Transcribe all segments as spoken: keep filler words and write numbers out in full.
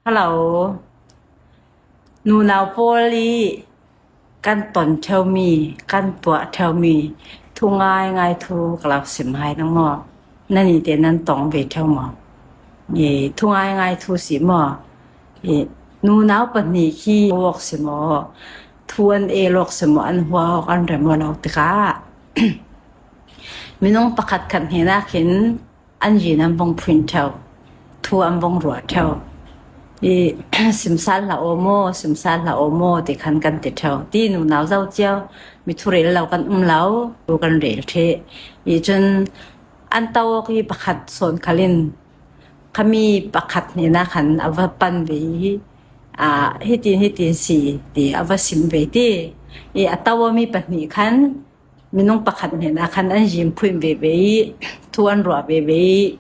Hello. Nunau pawl i kan ton ṭheu mi, kan tuah ṭheu mi thu ngaingai thu ka lo sim hai nang maw? Nanite nan tong ve ṭheu maw? I thu ngaingai thu si maw? I nunau pahnih khi awk si maw? Thu an ei lawk si maw? An hua awk an rem aw lo tikah minung pakhat khat hnenah khin an zin an vong phuin ṭheu, thu an vong ruah ṭheu. I simsal hlah aw maw, simsal hlah aw maw ti khan kan ti ṭheu. Ti nunau zo cio, mi thurel lo kan um lo, thu kan rel ṭheh. I cun an to awk i pakhat sawn khal in khami pakhat hnenah khan a va pan ve i, aa, hitin hitin si ti a va sim ve ti. I a to aw mi pahnih khan minung pakhat hnenah khan an zin phuin veve i, thu an ruah veve i,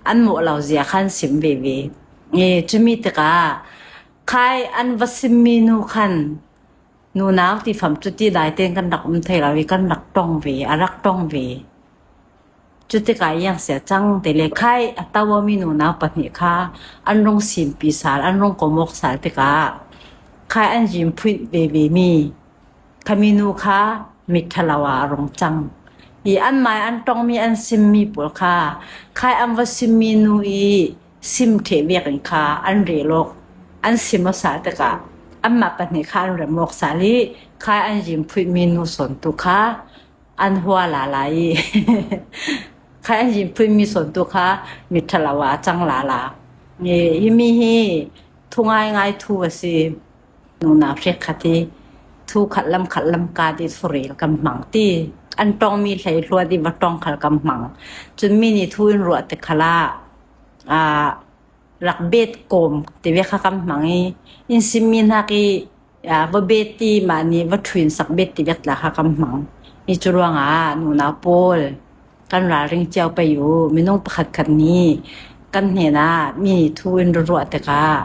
an mawh lo zia khan sim veve. I cumi tikah khai an va simmi nu khan nunau ti fam cu ti daitein kan rak um thei lo i, kan rak ṭong ve, a rak ṭong ve. Cutikah iang sia cang te le khai a to aw mi nunau pahnih kha an rung simpi sal, an rung kom awk sal tikah khai an zin phuin veve mi khami nu kha mit ṭha lo ah a rung cang. I anmai an ṭongmi, an simmi pawl kha khai an va simmi nu i sim ṭheh vekin kha an rel awk, an sim aw sal tikah anmah pahnih kha an rem awk sal i khai an zin phuinmi nu sawn tu kha an hua lala i khai an zin phuinmi sawn tu kha mit ṭha lo ah a cang lala. I himi hi thu ngaingai thu a si. Nunau hrekkhat hi thu khatlam khatlam ka ti thurel kan hmang ti. An ṭongmi hlei hluat i va ṭong khal kan hmang. Cun mi nih thu in ruah te khalah, aa, rak bet kawm ti ve kha kan hmang i, in simmi hnak i, aa, va bet ti mah nih va ṭhuin sak bet ti vek tla kha kan hmang. I cu ruangah nunau pawl kan ralring cio pei u, minung pakhat khat nih kan hnenah mi thu in ruah tikah,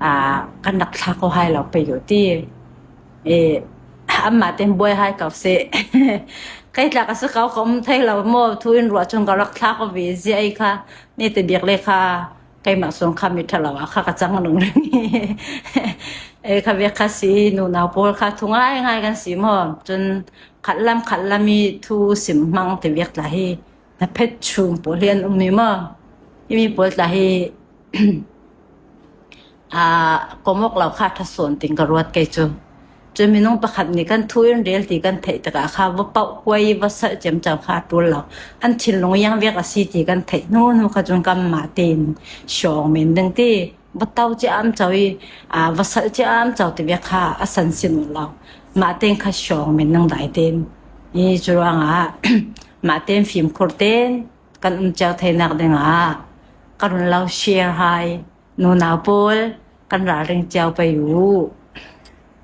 aa, kan rak thlak aw hai lo pei u ti. E, anmah ten buai hai ko seh. Kei tla ka si ko, ka um thei lo maw, thu in ruah cun ka rak thlak aw ve zia ei kha, ni te biak le kha, keimah sawn kha mi ṭha lo ah kha ka cang rung reng. E, kha vek kha si, nunau pawl kha thu ngaingai kan si maw? Cun khatlam khatlam i thu sim hmang ti vek tla hi na phet chung pawl hi an um mi maw? Himi pawl tla hi, aa, kom awk lo kha ṭha sawn tin ka ruat kei cu. Cun minung pakhat nih kan thu in rel ti kan theih tikah kha va pauh kuai i va salh ciamco kha a ṭul lo. An thinlung iang vek a si ti kan theih hnu hnu kha cun kanmah tein siawng men ding ti. Va to ciamco i, aa, va salh ciamco ti vek kha a san si nawn lo. Mah tein kha siawng men ding dai tein. I cu ruangah mah tein fimkhur tein kan um cio theinak dingah ka run lo share hai. Nunau pawl kan ralring cio pei u.